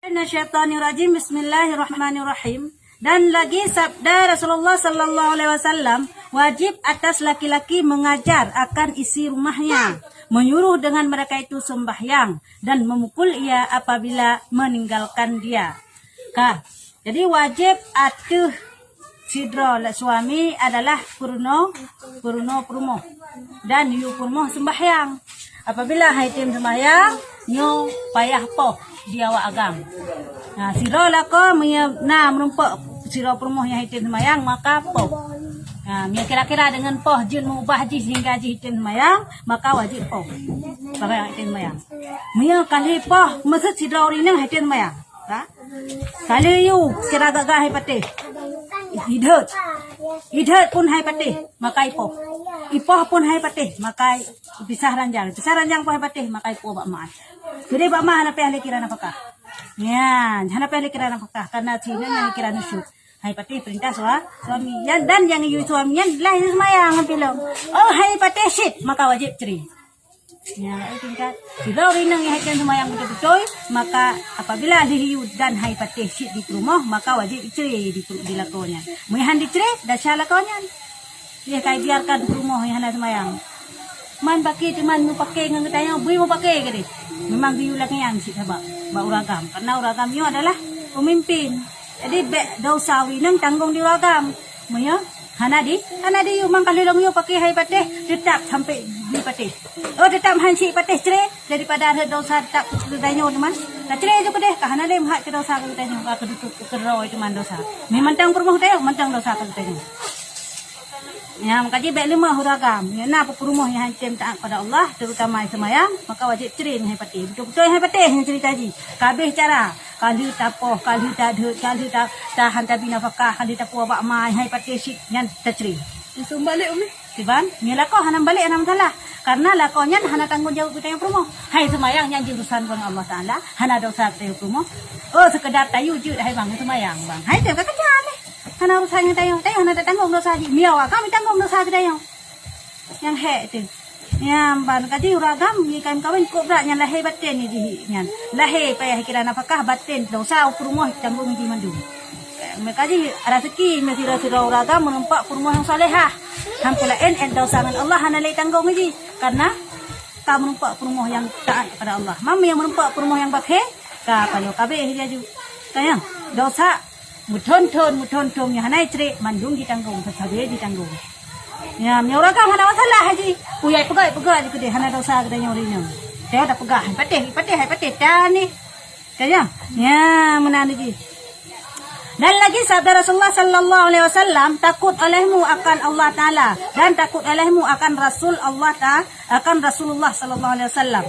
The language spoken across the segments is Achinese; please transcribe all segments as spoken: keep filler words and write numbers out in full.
Minasyaitonirrajim. Bismillahirrahmanirrahim. Dan lagi sabda Rasulullah sallallahu alaihi wasallam, wajib atas laki-laki mengajar akan isi rumahnya, menyuruh dengan mereka itu sembahyang, dan memukul ia apabila meninggalkan dia. Ka. Jadi wajib ateueh sidroe lé suami adalah peurunoe, peurunoe peurumoh dan yue peurumoh sembahyang. Apabila han item sembahyang, nyoe payah poh di awak agam. Nah, sidroe lakoe meunyoe na meurumpok sidroe peurumoh nyang han item sembahyang, maka poh. Nah, meunyoe kira-kira deungon poh jeuet meubah jih sehingga jih item sembahyang, maka wajib poh. Bagaimana item sembahyang? Meunyoe kali poh, maksud sidroe ureueng inong han item sembahyang. Ha? Kali yue kira gaga hai patéh. Idhot. Idhot pun hai patéh, maka ipoh. Ipoh pun hai patéh, maka ipisah ranjang. Ipisah ranjang pun hai patéh, maka ipoh bak ma. Keudeh bak ma hana payah lé kira nafakah. Nyan, hana payah lé kira nafakah, karena sinan nyang kira nusyuz. Hai patéh perintah sua-, suami. Yan dan nyang yue suami nyan lah nyang seumayang ngon pilong. Oh, hai patéh syit, maka wajib cre. Ya, eh, tingkat. Sidroe ureueng inong nyang han item seumayang beutôi-beutôi, maka apabila lheuh yue dan han ipatéh syit di peurumoh, maka wajéb icré di, di lakoe nyan. Meunyoe han dicré, desya lakoe nyan. Lheuh ka ibiarkan peurumoh nyang hana seumayang. Man paké teuma meupaké ngon geutanyoe, bui meupaké keudeh. Memang geuyue lagèe nyan cit sabab bak ureueng agam. Karena ureueng agam nyoe adalah pemimpin. Jadi, bèk desya ureueng inong tanggong di ureueng agam. Meunyoe hana di, hana di yue, mang ka lheuh lôn yue paké hai patéh, teutap sampai di patéh. Oh, teutap han syit patéh cré, daripada rhot desya teutap keu geutanyoe teuma. Tacré ju keudeh, ka hana lé meuhat keu desya keu geutanyoe, ka keudutuk keu keudroe teuma desya. Meunan mantong peurumoh geutanyoe, mantong desya keu geutanyoe. Nyan, maka jih bèk leumah ureueng agam. Nyan na peurumoh nyang han tem taat pada Allah, terutama seumayang, maka wajéb cré hai patéh. Beutôi-beutôi hai patéh nyan cerita jih. Ka abéh cara. Ka lheuh tapoh, ka lheuh tadhôt, ka lheuh ta-, tahan tabi nafakah, ka lheuh tapuwoe bak ma, hai patéh syit nyan tacré. Langsung balek, Umi. Kiban, nyoe lakoe hana balek hana masalah. Karena lakoe nyan hana tanggong jaweueb geutanyoe peurumoh. Hai seumayang nyan jih urusan ngon Allah Taala, hana desya geutanyoe peurumoh. Oh, sekedar tayue jeuet hai bang, seumayang bang. Hai tem ka keujah lé. Hana urusan ngon tanyoe, tanyoe hana tatanggong desya jih. Meunyoe ka tanggong desya geutanyoe. Nyang hék teuh. Nyan ban ka jih ureueng agam nyoe kawin-kawin kok brat nyan lahé batén jih nyan. Lahé payah kira nafakah batén desya peurumoh tanggong jih mandum. Maka jih raseuki meusira-sira ureueng agam meureumpok peurumoh nyang salehah. Han peulaén, eh, desya ngon Allah hana lé tanggong jih. Karena ka meureumpok peurumoh nyang taat kepada Allah. Mam nyang meureumpok peurumoh nyang bakhé, ka payoh kabéh laju. Ka nyan, desya Meuthon-thon, meuthon-thon nyang hana icré mandum jitanggong, sabe jitanggong. Nyan, meunyoe ureueng agam hana masalah haji. Puyah peugah-peugah jih keudeh hana desya geutanyoe ureueng inong. Teuh tapeugah, hai patéh, hai patéh, hai patéh, tani. Ka nyan? Nyan, meunan jih. Dan lagi sabda Rasulullah sallallahu alaihi wasallam, "Takut olehmu akan Allah Taala dan takut olehmu akan Rasul Allah Ta-, akan Rasulullah sallallahu alaihi wasallam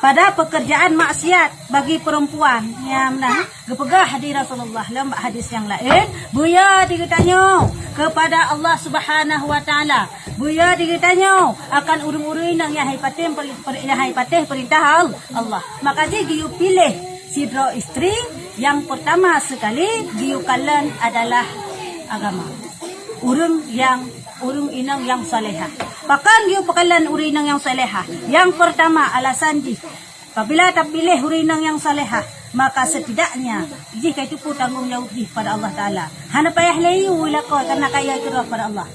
pada pekerjaan maksiat bagi perempuan." Nyan meunan. Geupeugah di Rasulullah lom bak hadis nyang laén, "Beuyo di geutanyoe kepada Allah Subhanahu wa Taala. Beuyo di geutanyoe akan ureueng-ureueng nyang hai patéh peri-, peri-, nyang hai patéh peurintah Al-, Allah." Maka jih geuyue piléh sidroe istri nyang peurtama seukali geuyue kalon adalah agama. Ureueng nyang, ureueng inong nyang salehah. Pakon geuyue peukalon ureueng inong nyang salehah? Nyang peurtama alasan jih, apabila tapiléh ureueng inong nyang salehah, maka setidaknya jih ka jiteupeue tanggong jaweueb jih pada Allah Taala. Hana payah lé yue lakoe karena ka yue keudroe pada Allah.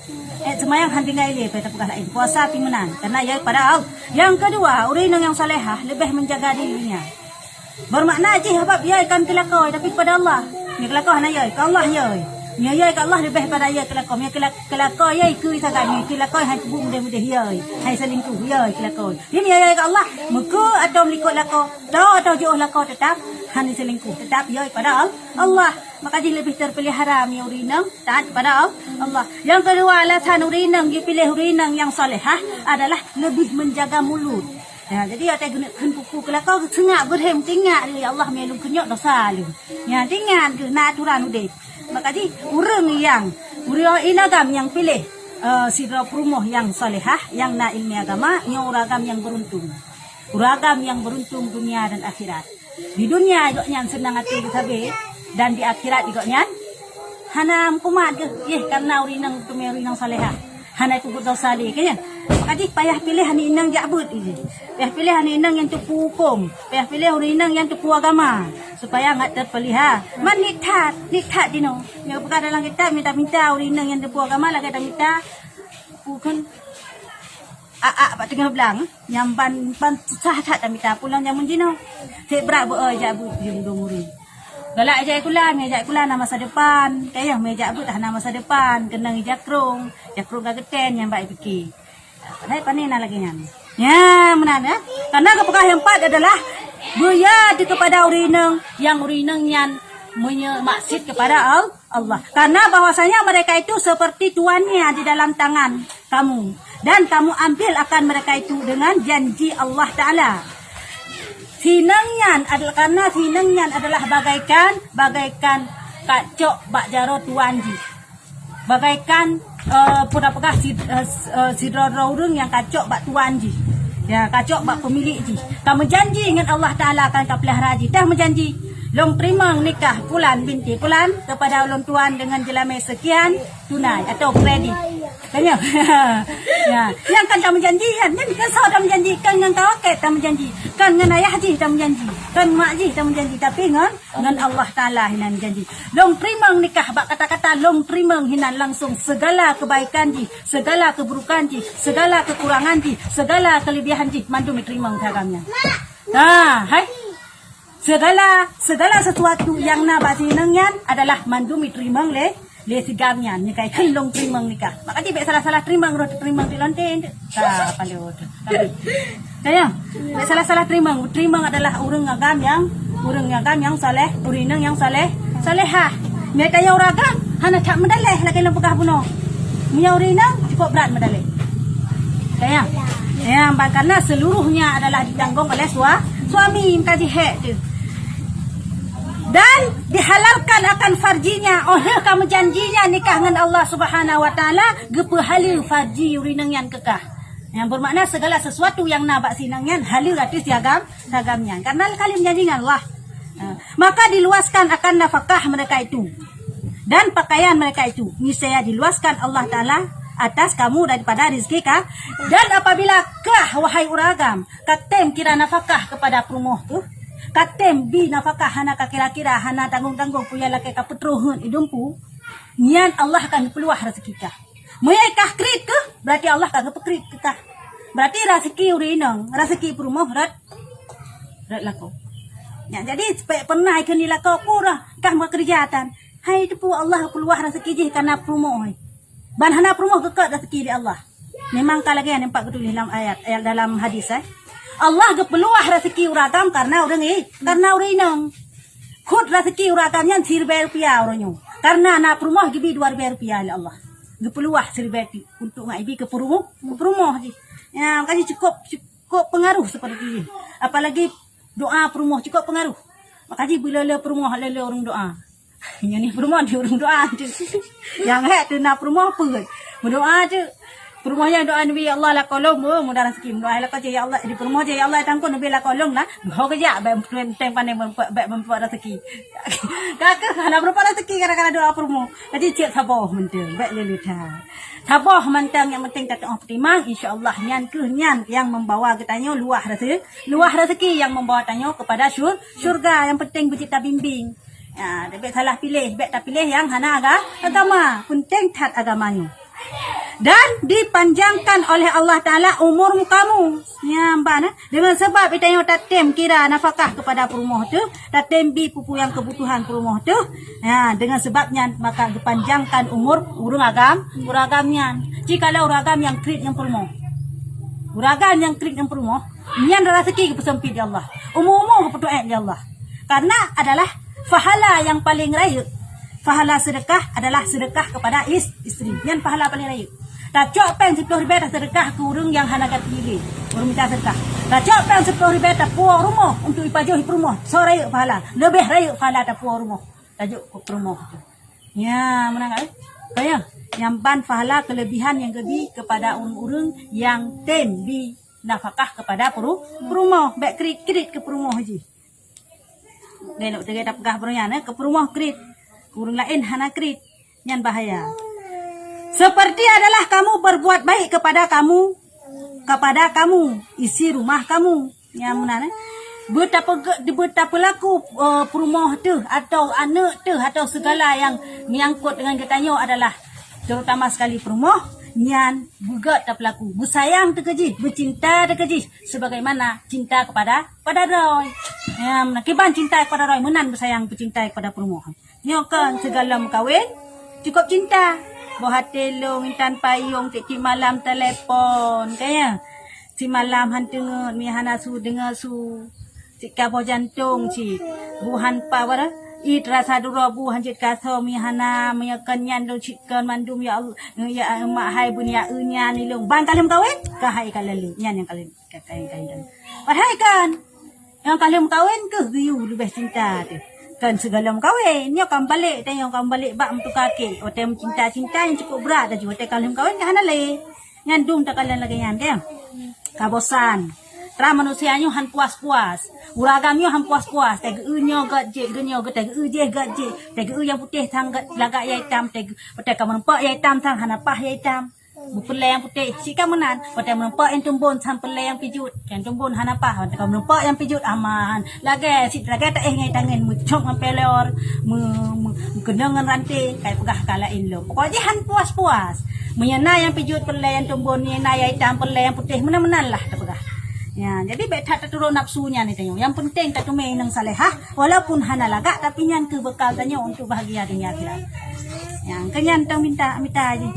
Eh, seumayang han tinggai lé, payah tapeugah laén. Puasa pih meunan, karena yue pada Allah. Nyang keudua, ureueng inong nyang salehah leubeh menjaga dirinya. Bermakna jih sabab yue kon keu lakoe, tapi kepada Allah. Nyoe keu lakoe hana yue, keu Allah yue. Nyoe yue keu Allah leubeh pada yue keu lakoe. Nyoe keu la-, keu lakoe yue keu sagai, nyoe keu lakoe hai peubuet mudeh-mudeh yue. Hai selingkuh yue keu lakoe. Jadi meunyoe yue keu Allah, meukeue atau meulikot lakoe, toe atau jiôh lakoe, teutap hana selingkuh, teutap yue pada Al-, Allah. Maka jih leubeh terpelihara meunyoe ureueng inong taat pada Al-, Allah. Nyang keudua, alasan ureueng inong geupiléh ureueng inong nyang salehah adalah leubeh menjaga mulut. Ya, jadi watèe geuneuk kheun kuku keu lakoe, seungap geurehem, teuingat, "Ya Allah, meunyoe lôn kheun nyoe desya lôn." Ya, teuingat geuh na aturan udeb. Maka jih ureueng nyang, ureueng inong agam nyang piléh, eh, sidroe peurumoh nyang salehah, nyang na ileumèe agama, nyoe ureueng agam nyang beuruntung. Ureueng agam nyang beuruntung dunia dan akhirat. Di dunia gobnyan seunang até geuh sabe, dan di akhirat gobnyan hana meukumat geuh, yeh, karena ureueng inong teumé ureueng inong salehah. Hana peubuet desya lé, kan? Ka jih payah piléh aneuk inong jak beuet jih. Payah piléh aneuk inong nyang teupeu hukôm. Payah piléh ureueng inong nyang teupeu agama. Supaya ngat teupeuliha. Man niet that, niet that jinoe. Nyang geupeugah dalam kitab, mita-mita ureueng inong nyang teupeu agama lagèe tamita peue kheun, ak-ak bak teungoh blang. Nyang ban, ban susah that tamita pulang jameun jinoe. Seb brat beu-o jak beuet di ujong ureueng. Galak ijak sikula, meujak sikula na masa depan. Kayang meujak beuet hana masa depan. Keunong ijakrong, jakrong ka geutén nyang bak ipike. Padahai pane na lagèe nyan. Nya, meunan, ya. Karena geupeugah nyang pat adalah beuya di kepada ureueng inong, nyang ureueng inong nyan meunyoe maksiet kepada Al-, Allah. Karena bahwasanya mereka itu seperti tuannya di dalam tangan kamu, dan kamu ambil akan mereka itu dengan janji Allah Taala. Si inong nyan adalah, karena si inong nyan adalah bagaikan, bagaikan kacok bak jaroe tuan jih. Bagaikan, eh, peue tapeugah si, eh, s-, eh, sidroe-droe ureueng nyang kacok bak tuan jih. Ya, kacok bak pemilik jih. Ka meujanji ngon Allah Taala akan ka peulihara jih. Dah meujanji, "Lôn teurimong nikah Pulan binti Pulan kepada ulôn tuan dengan jeulamen sekian tunai atau kredit." Tanya. Ya, nyang kan tameujanji, kan? Nyan kan soe tameujanji, kan ngon kawakét tameujanji, kan ngon ayah jih tameujanji, kan mak jih tameujanji, tapi ngon, ngon Allah Taala hinan janji. Lôn teurimong nikah, bak kata-kata lôn teurimong hinan langsung segala kebaikan jih, segala keburukan jih, segala kekurangan jih, segala kelebihan jih, mandum iteurimong lé agam nyan. Ha, hai. Segala, segala sesuatu nyang na bak si inong nyan adalah mandum iteurimong lé, lé si agam nyan. Nyan ka ikheun lôn teurimong nikah. Mak kaji bèk salah-salah teurimong, roh teurimong di lonte. Ka paléh. Tanya, bèk salah-salah teurimong. Teurimong adalah ureueng agam nyang, ureueng agam nyang saleh, ureueng inong nyang saleh, salehah. Meunyoe tanyoe ureueng agam, hana that meudaleh lagèe lôn peugah bunoe. Meunyoe ureueng inong, cukup brat meudaleh. Tanya. Ya, karena seluruhnya adalah ditanggung oleh sua-, suami, ka jih hék teuh. Dan dihalalkan akan farjinya, oh lheueh ka meujanjinya nikah ngon Allah Subhanahu wa Taala, geupeuhaleue farji ureueng inong nyan keu kah. Nyang bermakna segala sesuatu nyang na bak si inong nyan haleue ateueh si agam, si agam nyan. Karena ka lheueh meujanji ngon Allah. Ha. Maka diluaskan akan nafkah mereka itu dan pakaian mereka itu. Niscaya diluaskan Allah Taala atas kamu daripada rezeki ka-, dan apabila kah, wahai ureueng agam, ka tem kira nafkah kepada peurumoh teuh, ka tem bi nafkah hana ka kira-kira, hana tanggong-tanggong, peue nyang lakèe ka peutroh heuet i dumpu, nyan Allah akan geupeuluah rezeki kah. Meunyoe kah kriet keuh, berarti Allah ka geupeukriet keu kah. Berarti rezeki ureueng inong, rezeki peurumoh rot, rot lakoe. Nyan jadi, supaya pernah ikheun di lakoe, "Peue roh kah meukeureuja tan?" Hai teupeu Allah peuluah rezeki jih ka na peurumoh. Ban hana peurumoh geukot rezeki lé Allah. Memang ka lagèe nyang pat geutuléh lam ayat, ayat dalam hadis, eh. Allah geupeuluah rezeki ureueng agam karena ureueng i-, karena ureueng inong. Khot rezeki ureueng agam nyan siribèe rupiah uroe nyoe. Karena na peurumoh geubi dua ribèe rupiah lé Allah. Geupeuluah siribèe ti-, untuk ngat ibi keu peurumoh, keu peurumoh jih. Ya, makajih cukup, cukup pengaruh seperti jih. Apalagi doa peurumoh cukup pengaruh. Makajih beulé-lé peurumoh, lé-lé ureueng doa. Nyan ni peurumoh di ureueng doa tu. Nyang hék tu na peurumoh peue? Meudoa tu. Peurumoh nyan doa Nabi, "Ya Allah, lakoe lôn, oh, mudah rezeki." Meudoa lakoe, "Ya Allah," di peurumoh, "Ya Allah, tangkon Nabi lakoe lôn lah." Ho geujak, bèk meupeuteng pandai meupeue-, bèk meupeue rezeki. Ka keuh hana meupeue rezeki gara-gara doa peurumoh. Jadi cit saboh mantong, bèk lé-lé that. Saboh mantong, nyang penting tatu'oh peutimang, insya Allah nyan keuh nyan nyang membawa geutanyoe luah rezeki, luah rezeki nyang membawa tanyoe kepada syur-, syurga. Nyang penting beujeuet tabimbing. Ya, bèk salah piléh, bèk tapiléh nyang hana aga-, agama. Penting that agama nyoe. Dan dipanjangkan oleh Allah Taala umur kamu. Ya, ban, eh. Dengan sebab geutanyoe tatem kira nafkah kepada peurumoh tu, tatem bi peue-peue nyang kebutuhan peurumoh tu. Ya, dengan sebab nyan maka geupanjangkan umur ureueng agam, ureueng agam nyan. Jikalau ureueng agam nyang kriet ngon peurumoh. Ureueng agam nyang kriet ngon peurumoh, nyan rezeki geupeusempit lé Allah. Umu-umu geupeutuék lé Allah. Karena adalah pahala nyang paleng rayeuk. Pahala sedekah adalah sedekah kepada is-, isteri. Nyan pahala paleng rayeuk. Tacok péng siploh ribèe tasedekah keu ureueng nyang hana gaki lé. Ureueng mita sedekah. Tacok péng siploh ribèe tapuwoe rumoh untuk ipajoh i peurumoh. Soe rayeuk pahala? Leubeh rayeuk pahala tapuwoe rumoh. Tajok keu peurumoh tu. Nya, meunan, eh? Kaya, nyang ban pahala kelebihan nyang geubi kepada ureueng-ureueng nyang tem bi nafkah kepada peuru-, peurumoh, bèk kriet-kriet keu peurumoh jih. Nyoe lôn teuga tapeugah baroe nyan, eh, keu peurumoh kriet, keu ureueng laén hana kriet. Nyan bahaya. Seperti adalah kamu berbuat baik kepada kamu kepada kamu, isi rumah kamu. Nyang meunan, eh. Beutapeuge-, beutapeulaku, eh, peurumoh teuh, atau aneuk teuh, atau segala yang menyangkut dengan geutanyoe adalah terutama sekali peurumoh, nyan beugét tapeulaku. Beusayang teuh keu jih, beucinta teuh keu jih, sebagaimana cinta kepada, pada droe. Nyang meunan, kiban cinta kepada droe, meunan beusayang beucinta kepada peurumoh. Nyoe kon sigohlom meukawen, cukup cinta. Boh até lôn intan payong, tiep-tiep malam telepon, ka ya. Simalam han teungeut, mie hana su deungoe su. Cit ka boh jantong cit. Bu han pa wara, it rasa duroe bu han cit kaso mie hana, mie kon nyan lôn cit kon mandum ya Allah. Ya mak hai bun ya eu nyan ilong. Ban ka lheueh meukawen, ka hai ka lalu. Nyan nyang ka lheueh, ka, ka, ka, ka. Padahai kan. Nyang ka lheueh meukawen keuh geuyue leubeh cinta teuh. Kon sigohlom meukawen, nyoe ka meubalek, teuh nyoe ka meubalek bak meutuka kek. Watèe meucinta-cinta nyang cukup brat laju, watèe ka lheueh meukawen ka hana lé. Nyan dum takalon lagèe nyan, teuh. Ka bosan. Tra manusia nyoe han puas-puas. Ureueng agam nyoe han puas-puas. Teuh geu nyoe gét jih, geu nyoe gét, teuh geu jih gét jih. Teuh geu nyang putéh sang gét lagak nyang itam, teuh geu, watèe ka meureumpok nyang itam sang hana paih nyang itam. Beupeulée nyang putéh, cit ka meunan. Watèe meureumpok nyang tumbon sang peulée nyang pijuet. Nyang tumbon hana paih, watèe ka meureumpok nyang pijuet aman. Lagèe cit lagèe taéh ngon tangen, meucok ngon pelor, meu-, meu-, meukeunong ngon ranté, kai peugah ka laén lom. Pokok jih han puas-puas. Meunyoe na nyang pijuet peulée nyang tumbon, nyoe na nyang itam peulée nyang putéh, meunan-meunan lah tapeugah. Ya, jadi bèk that taturot nafsu nyan tanyoe. Nyang penting tateumé inong salehah, walaupun hana lagak, tapi nyan keuh bekal tanyoe untuk bahagia dunia akhirat. Nyang keu nyan tong minta, mita jih.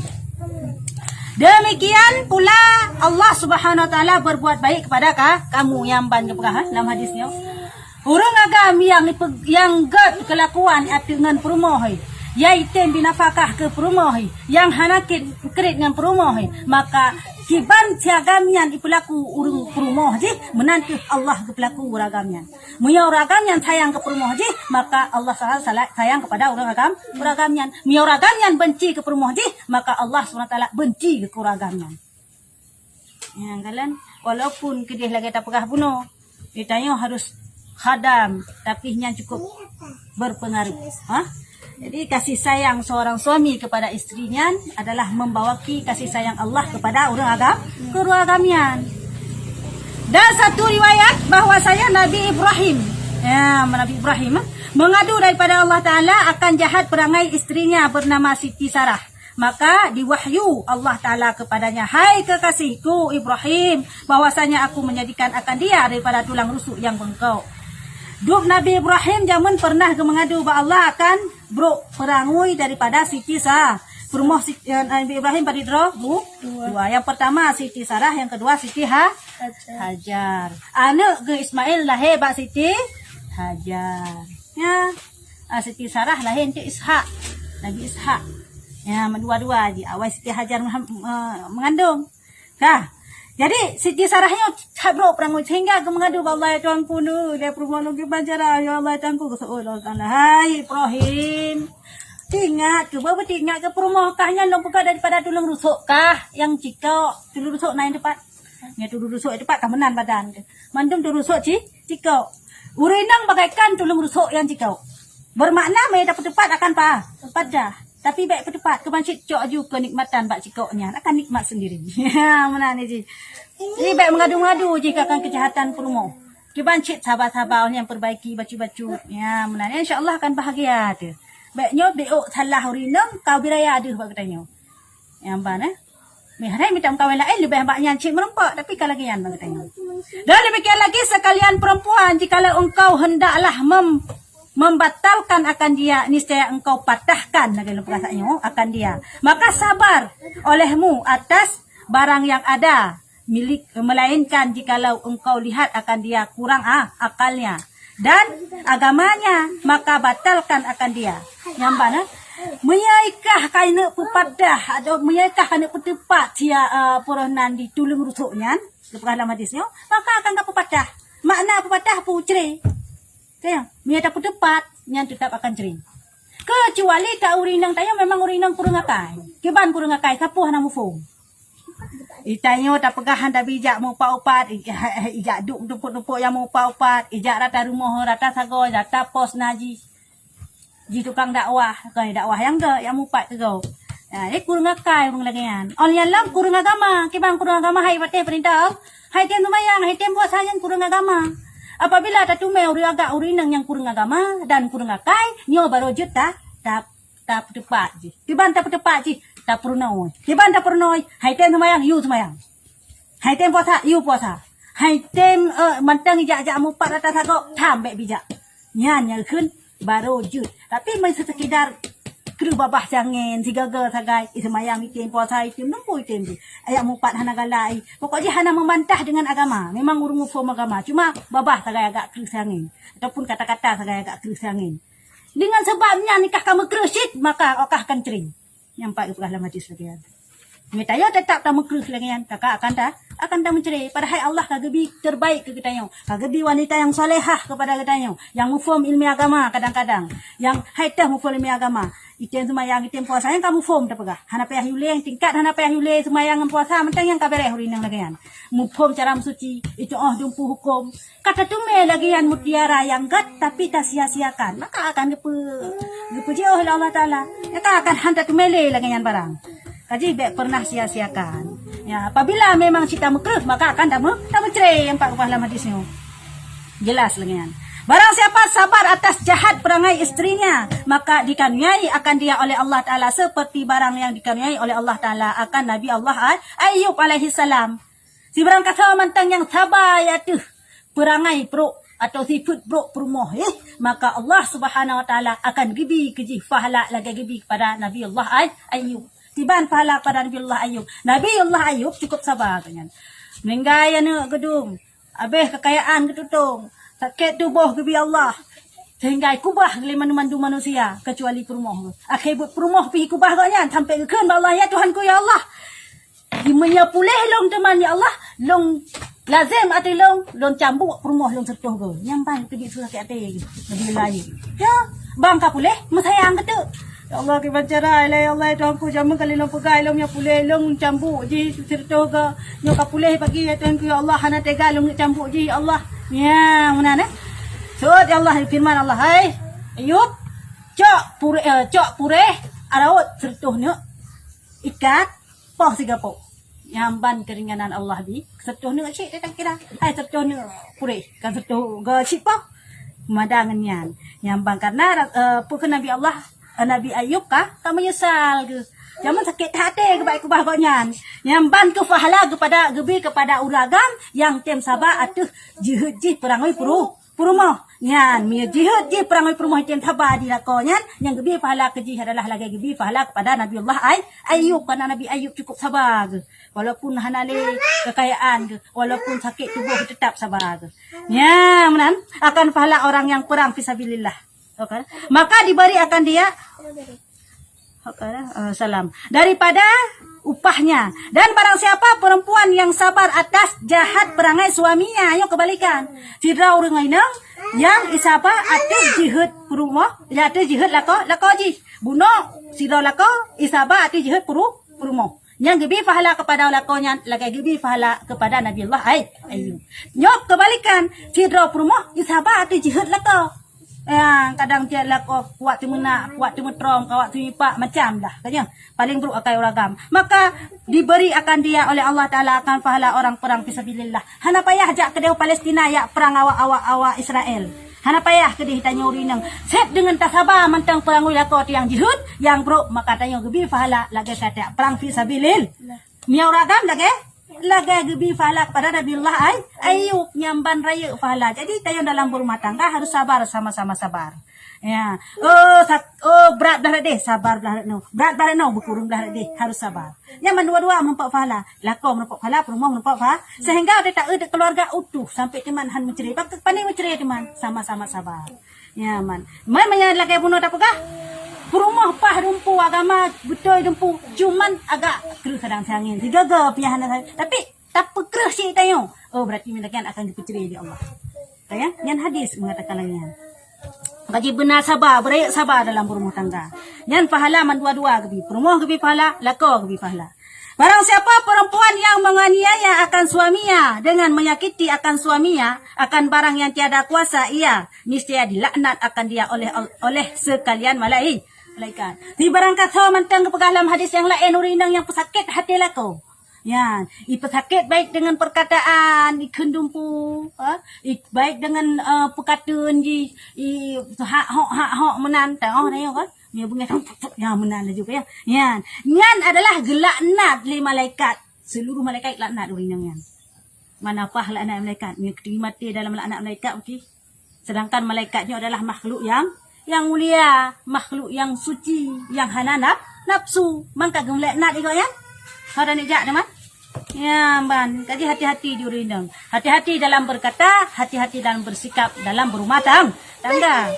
Demikian pula Allah Subhanahu wa Taala berbuat baik kepada ka-, kamu, nyang ban geupeugah, eh, dalam hadis nyoe. Ureueng agam nyang ipe-, nyang gét keulakuan ateueh ngon peurumoh, eh, nyang item binafakah keu peurumoh, eh, nyang hana krit, krit ngon peurumoh, eh, maka kiban siagam nyan ipeulaku ureueng peurumoh jih, meunan keuh Allah geupeulaku ureueng agam nyan. Meunyoe ureueng agam nyan sayang keu peurumoh jih, maka Allah Taala sala-, sayang kepada ureueng agam, ureueng agam nyan. Meunyoe ureueng agam nyan benci keu peurumoh jih, maka Allah Subhanahu wa Taala benci keu ureueng agam nyan. Ya, kalon, walaupun keudeh lagèe tapeugah bunoe, geutanyoe harus khadam, tapi nyan cukup berpengaruh. Ha? Jadi, kasih sayang seorang suami kepada isteri nyan adalah membawaki kasih sayang Allah kepada ureueng agam, keu ureueng agam nyan. Dan satu riwayat bahwasanya Nabi Ibrahim, ya, Nabi Ibrahim, eh, mengadu daripada Allah Taala akan jahat perangai isterinya bernama Siti Sarah. Maka diwahyu Allah Taala kepadanya, "Hai kekasihku Ibrahim, bahwasanya Aku menjadikan akan dia daripada tulang rusuk nyang bengkok." Dum Nabi Ibrahim jameun pernah geumeungadu bak Allah akan brok peurangui daripada Siti Sa-, peurumoh Sit-, eh, Nabi Ibrahim padit droe? Du-, dua. Dua. Yang pertama Siti Sarah, yang kedua Siti Ha-, Hajar. Hajar. Aneuk geuh Ismail lahé bak Siti Hajar. Ya. Ah, Siti Sarah lahé untuk Ishak. Nabi Ishak. Ya, dua-dua ji. Awai Siti Hajar meuham-, eh, mengandung. Ka. Jadi, Siti Sarah nyoe that brok peurangui sehingga geumeungadu bak Allah, "Ya Tuhanku, nu, lé peurumoh lôn kiban cara, ya Allah, ya Tuhanku," geuseuôt lé Allah Taala, "Hai Ibrahim, teuingat keu, beuingat keu peurumoh kah nyan lôn peugah daripada tuleueng rusok kah nyang cikok, tuleueng rusok na nyang teupat. Nyan tuleueng rusok nyang teupat kah meunan badan teuh. Mandum tuleueng rusok ci-, cikok. Ureueng inong bagaikan tuleueng rusok nyang cikok. Bermakna meunyoe tapeuteupat akan pa-, padah." Tapi bèk peuteupat, keuban cit cok aju keunikmatan bak cikok nyan, akan nikmat sendiri. Ya, meunan jih. Jadi bèk meungadu-ngadu jih akan keujahatan peurumoh. Keuban cit saba-saba, oh nyan perbaiki bacut-bacut. Ya, meunan. Insya Allah akan bahagia teuh. Bèk nyoe beuôk salah ureueng inong, ka ubé raya deuh bak geutanyoe. Nyang ban, eh. Meuhai mita meukawen laén leubeh bak nyan cit meureumpok, tapi ka lagèe nyan bak geutanyoe. Dan demikian lagi sekalian perempuan, jikalau engkau hendaklah mem-, membatalkan akan dia, niscaya engkau patahkan, lagèe lôn peugah nyoe, akan dia. Maka sabar olehmu atas barang yang ada milik, melainkan jikalau engkau lihat akan dia kurang, ah, akalnya dan agamanya, maka batalkan akan dia. Nyang ban, eh? Meunyoe kah keuneuk peupadah, atau meunyoe kah keuneuk peuteupat sia, eh, peurumoh nan di tuleueng rusok nyan, geupeugah lam hadis nyoe, maka akan ka peupadah. Makna peupadah, peucre. Ka, meunyoe tapeuteupat, nyan teutap akan cre. Keucuali ka ureueng inong tanyoe memang ureueng inong kureueng akai. Kiban kureueng akai, sapeue hana muphom. Itanyoe tapeugah han tabi ijak meuupat-upat, ijak duek tumpok-tumpok nyang meuupat-upat, ijak rata rumoh, rata sagoe, rata pos na jih. Jih tukang dakwah, kon dakwah nyang gèt, nyang meuupat keu gob. Ha, eh, kureueng akai ureueng lagèe nyan. Ôn nyan lom kureueng agama. Kiban kureueng agama, hai patéh peurintah. Hai tem seumayang, hai tem puasa, nyan kureueng agama. Apabila tateumé ureueng agak ureueng inong nyang kureueng agama dan kureueng akai, nyoe barô jeuet ta, ta, tapeuteupat jih. Kiban tapeuteupat jih, tapeurunoe. Kiban tapeurunoe, hai tem seumayang, yue seumayang. Hai tem puasa, yue puasa. Hai tem, eh, mantong ijak-jak mupat rata sagoe, tham bèk bijak. Nyan nyang kheun barô jeuet. Tapi meuseukeudar kreueh babah siangén, sigoe-goe sagai, i seumayang item, puasa item, leumpoi item jih. Ayat mupat hana galak i. Pokok jih hana meubantah deungon agama. Memang ureueng muphom agama, cuma babah sagai agak kreueh siangén. Ataupun kata-kata sagai agak kreueh siangén. Deungon sabab nyan nikah ka meukreueh cit, maka okah akan cre. Nyang pat geupeugah lam hadis lagèe nyan. Meunyoe tanyoe teutap tameukreueh lagèe nyan, maka akan ta, akan tameucre. Padahai Allah ka geubri terbaik keu geutanyoe. Ka geubri wanita nyang salehah keupada geutanyoe, nyang muphom ileumèe agama kadang-kadang. Nyang hai teuh muphom ileumèe agama. Item seumayang, item puasa, nyang ka muphom tapeugah. Hana payah yue lé, tingkat hana payah yue lé seumayang ngon puasa, mantong nyang ka bèrèh ureueng inong lagèe nyan. Muphom cara meusuci, itu'oh dumpeue huköm. Ka tateumé lagèe nyan mutiara nyang gèt, tapi tasia-siakan, maka akan geupeu-, geupeujiôh lé Allah Taala. Maka akan han tateumé lé lagèe nyan barang. Kaji bèk pernah sia-siakan. Ya, apabila memang cit tameukreueh, maka akan tameu-, tameucre, nyang pat geupeugah lam hadis nyoe. Jelas lagèe nyan. Barang siapa sabar atas jahat perangai istrinya, maka dikaniayai akan dia oleh Allah Taala seperti barang yang dikaniayai oleh Allah Taala akan Nabi Allah Ay-, Ayub alaihissalam. Sibarang kasoe mantong nyang saba ateueh perangai brôk atau sifeuet brôk peurumoh, eh, maka Allah Subhanahu Wa Taala akan geubri keu jih pahala lagèe geubri kepada Nabi Allah Ay-, Ayub. Kiban pahala kepada Nabi Allah Ayub. Nabi Allah Ayub cukup saba geuh nyan. Meuninggai aneuk geudum, abéh keukayaan geututong, sakét tuboh geubri Allah, sehingga ikubah lé mandum-mandum manusia, kecuali peurumoh geuh. Akhé buet peurumoh pih ikubah gobnyan sampai geukheun bak Allah, "Ya Tuhanku, ya Allah, meunyoe puléh lôn teuma, ya Allah, lôn lazem ateueh lôn, lôn cambuk peurumoh lôn sireutôh goe." Nyang ban teubiet su sakét até geuh. Nabi Allah Ayub. Ya, ban ka puléh, meusayang keu teuk. "Ya Allah, kiban cara lé, ya Allah, ya Tuhanku, jameun kali lôn peugah lôn, meunyoe puléh lôn cambuk jih sireutôh goe. Nyoe ka puléh pagi, ya Tuhanku, ya Allah, hana teuga lôn cambuk jih, ya Allah." Ya, meunan, eh. Seuôt, ya Allah, firman Allah, "Hai Ayub, cok purèh, eh, cok purèh, araut sireutôh neuk." Ikat, poh sigoe poh. Nyang ban keuringanan Allah bi, sireutôh neuk cit, teuka kira. Hai sireutôh neuk purèh, kan sireutôh goe cit poh. Mada ngon nyan. Nyang ban karena, eh, peue kheun Nabi Allah, eh, Nabi Ayub ka, ka meunyeusal geuh. Jameun sakét até geuh bak ikubah gobnyan. Nyang ban keu pahala geupada, geubri keupada ureueng agam nyang tem saba ateueh jeuhet jih peurangui peurumoh. Peurumoh nyan, meunyoe jeuhet jih peurangui peurumoh item saba di lakoe nyan, nyang geubri pahala keu jih adalah lagèe geubri pahala keupada Nabiullah Ay-, Ayub, karena Nabi Ayub cukup saba geuh. Walaupun hana lé keukayaan geuh, walaupun sakét tuboh, teutap saba geuh. Nyan, meunan akan pahala orang yang perang fisabilillah. Oke. Maka diberi akan dia Oke, eh, salam. Daripada upahnya. Dan barang siapa perempuan yang sabar atas jahat perangai suaminya, nyoe kebalikan. Sidroe ureueng inong nyang isaba ateueh jeuhet peurumoh, ya ateueh jeuhet lakoe, lakoe jih. Bunoe sidroe lakoe isaba ateueh jeuhet peuru-, peurumoh. Nyang geubri pahala keupada lakoe nyan lagèe geubri pahala keupada Nabiullah Ay-, Ayub. Nyoe kebalikan, sidroe peurumoh isaba ateueh jeuhet lakoe. Ya, kadang dia lakoe kuat teumeunak, kuat teumeutrong, kuat teumipak, macam lah. Katanya, paling buruk akai ureueng agam. Maka diberi akan dia oleh Allah Taala akan pahala orang perang fisabilillah. Hana payah jak keudéh Palestina jak perang awak-awak, awak Israel. Hana payah keudéh tanyoe ureueng inong. Sép deungon tasaba mantong peurangui lakoe nyang jeuhet, nyang brok, maka tanyoe geubri pahala lagèe kata perang fisabilillah. Meunyoe ureueng agam lagèe, lagèe geubri pahala kepada Nabiullah Ay-, Ayub nyang ban rayeuk pahala. Jadi, tanyoe dalam berumah tangga harus sabar, sama-sama sabar. Ya. Oh, sak-, oh, brat blah rot deh, sabar blah rot nyoe. Brat blah rot nyoe, beukureueng blah rot deh, harus sabar. Nyan mandua-dua meureumpok pahala. Lakoe meureumpok pahala, peurumoh meureumpok pahala. Sehingga watèe taeu keuluwarga utuh, sampai teuma han meucre. Bak pane meucre teuma, sama-sama sabar. Ya, man. Man, meunyoe lagèe bunoe tapeugah, peurumoh paih dumpeue agama, beutôi dumpeue, cuman agak kreueh kadang siangén. Sigoe-goe pih hana sa-, tapi tapeukreueh cit tanyoe. Oh, berarti nyan akan geupeucre lé Allah. Ya, nyan hadis mengatakan lagèe nyan. Maka jibeuna sabar, beurayeuk sabar dalam berumah tangga. Nyan pahala mandua-dua geubri. Peurumoh geubri pahala, lakoe geubri pahala. Barang siapa perempuan yang menganiaya akan suaminya dengan menyakiti akan suaminya akan barang yang tiada kuasa ia, niscaya dilaknat akan dia oleh, oleh sekalian malai-, malaikat. Di barang kasoe mantong geupeugah lam hadis nyang laén, ureuëng inong nyang peusakét até lakoe. Nyan, ipeusakét baik dengan perkataan, ikheun dumpu, ha? I, baik dengan, eh, peukateun jih, i, hak hok, hak hok meunan, tengok na nyoe kan? Nyoe beungéh, ya meunan laju ya. Nyan, nyan adalah geulaknat lé malaikat. Seluruh malaikat laknat ureuëng inong nyan. Mana paih laknat malaikat? Nyoe keuteungoh maté dalam laknat malaikat, oke. Sedangkan malaikat nyoe adalah makhluk yang, yang mulia, makhluk yang suci, yang hana naf, nafsu. Mangka geulaknat igoe nyan. Hana nijak teman. Ya, ban. Jadi hati-hati di ureuëng inong. Hati-hati dalam berkata, hati-hati dalam bersikap, dalam berumah tang-, tangga.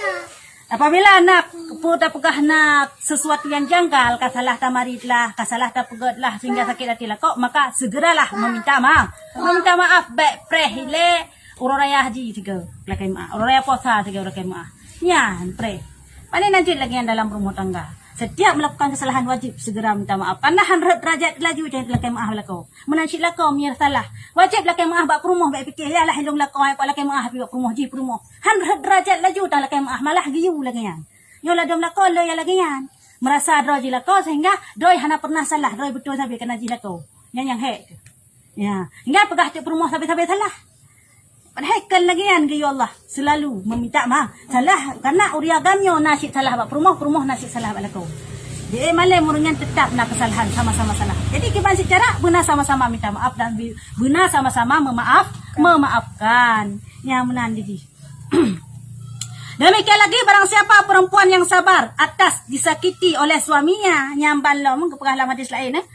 Apabila na, peue tapeugah na sesuatu yang janggal, ka salah tamarit lah, ka salah tapeugét lah, sehingga sakét hati lakoe, maka segeralah meminta maaf. Meminta maaf, baik preh ilée, uroe raya haji sigoe lakée meuah, uroe raya puasa sigoe lakée meuah. Nyan preh. Paléng nan cit lagée nyan dalam rumah tangga. Setiap melakukan kesalahan wajib segera minta maaf. Karena han rhot derajat laju jangan lakée meuah lakoe. Meunan cit lakoe meunyoe salah, wajib lakée meuah bak peurumoh, bak pike, "Ya lah, ilong lakoe, hai kok lakée meuah pih bak peurumoh, jih peurumoh." Han rhot derajat laju tang lakée meuah, malah geuyue lagée nyan. Nyoe ladom lakoe le nyang lagée nyan. Merasa droe jih lakoe sehingga droe hana pernah salah, droe beutôi sabe keunan jih lakoe. Nyan nyang hék. Ya, hingga peugah teuk peurumoh sabe-sabe salah. Padahai kon lagée nyan geuyue Allah, selalu meminta maaf. Salah, karena ureuëng agam nyoe na cit salah bak peurumoh, peurumoh na cit salah bak lakoe. Jadi malém ureuëng nyan tetap na kesalahan, sama-sama salah. Jadi kiban sicara beuna sama-sama minta maaf dan bi-, beuna sama-sama memaaf, memaafkan. Nyang meunan jih. Demikian lagi barang siapa perempuan yang sabar atas disakiti oleh suaminya, nyang ban lom geupeugah lam hadis laén, eh.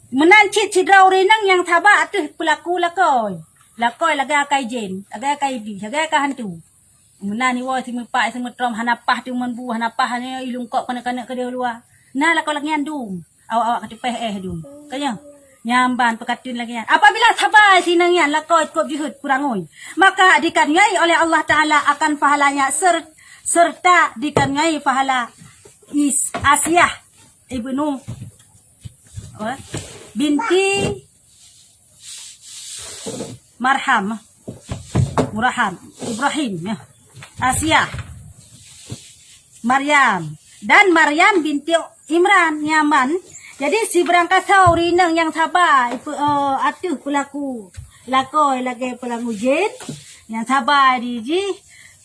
Meunan cit sidroe ureuëng inong nyang saba ateueh peulaku lakoe. Lakoe lagée akai jén, lagée akai iblih, lagée akai hantu. Meunan iwoe simeupak, simeutrom, hana paih teumon bu, hana paih nyoe ilungkok keuneuk-keuneuk keudeh luwa. Na lakoe lagée nyan dum, awak-awak ka teupeh éh dum. Ka nyoe, nyang ban peukateun lagée nyan. Apabila saba si inong nyan lakoe cukôp jeuhet peurangui, maka dikaruniai oleh Allah Taala akan pahalanya ser-, serta dikaruniai pahala Is-, Asiah ibnu, apa? Binti Marham, Muraham, Ibrahim, ya. Asiah, Maryam, dan Maryam binti Imran, nyan ban. Jadi sibarang kasoe ureuëng inong nyang saba ipe-, eh, ateueh peulaku lakoe lagée peulaku jén, nyang saba di jih,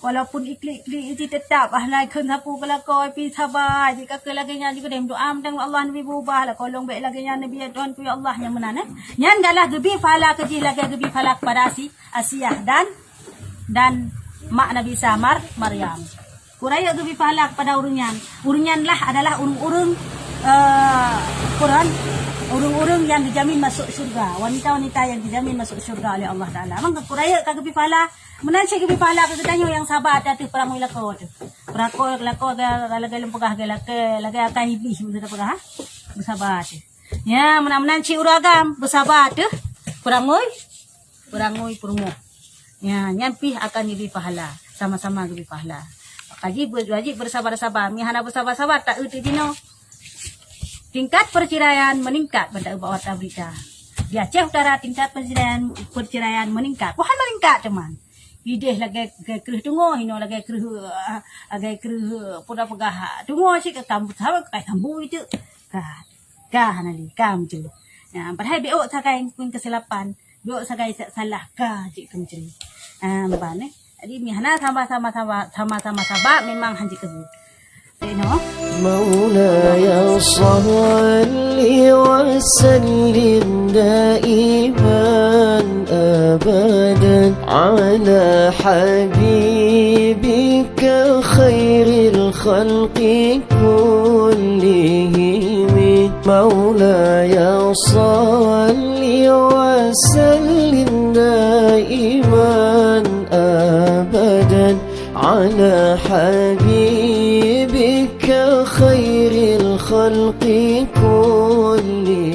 walaupun iklik-iklik jih tetap ah lai kheun sapeue peulakoe pih saba jih, ka keu lagée nyan jih keudeh meudoa mantong Allah neubi beubah lakoe lôn bék lagée nyan neubi, ya Tuhanku, ya Allah, nyang meunan, eh. Nyan galah geubi pahala keu jih lagée geubi pahala kepada Asi-, Asiah dan, dan mak Nabi Isa Mar-, Maryam. Kurayeuk geubi pahala kepada ureuëng nyan. Ureuëng nyan lah adalah ureuëng-ureuëng, eh, Quran, ureuëng-ureuëng yang dijamin masuk syurga. Wanita-wanita yang dijamin masuk syurga oleh Allah Taala. Maka kurayeuk ka geubi pahala. Meunan cit geubi pahala keu geutanyoe nyang saba ateueh peurangui lakoe teuh. Peurakoe lakoe ga-, lagée lôn peugah, ga-, lagée, lagée akai iblih, beusaba teuh. Beusaba teuh. Ya, meunan-meunan cit ureuëng agam, beusaba teuh. Peurangui, peurangui peurumoh. Ya, nyan pih akan geubi pahala, sama-sama geubi pahala. Kaji be-, wajib beusaba-saba. Meunyo hana beusaba-saba, taeu teuh jinoe. Tingkat perceraian meningkat, ban taeu bak warta berita. Di Aceh Utara tingkat perceraian, perceraian meningkat. Bukan meningkat, teman. Ideh lagée, lagée kreueh tungoh, inoe lagée kreueh, ah, lagée kreueh, peue tapeugah, tungoh cit ka kam-, sabe ka tambu itu. Ka, ka hana lé, ka meucelu. Nah, padahai bék sagai pun kesilapan. Bék sagai sa-, salah ka cit ka meucelu. Ah, ban, eh. Jadi, meunyo hana sama-sama, sama, sama-sama saba, memang hanjeuet keubu. Tengok. مولاي صل وسلم دائما أبدا على حبيبك خير الخلق كلهم. مولاي صل وسلم دائما أبدا على حبيبك خير الخلق كلهم.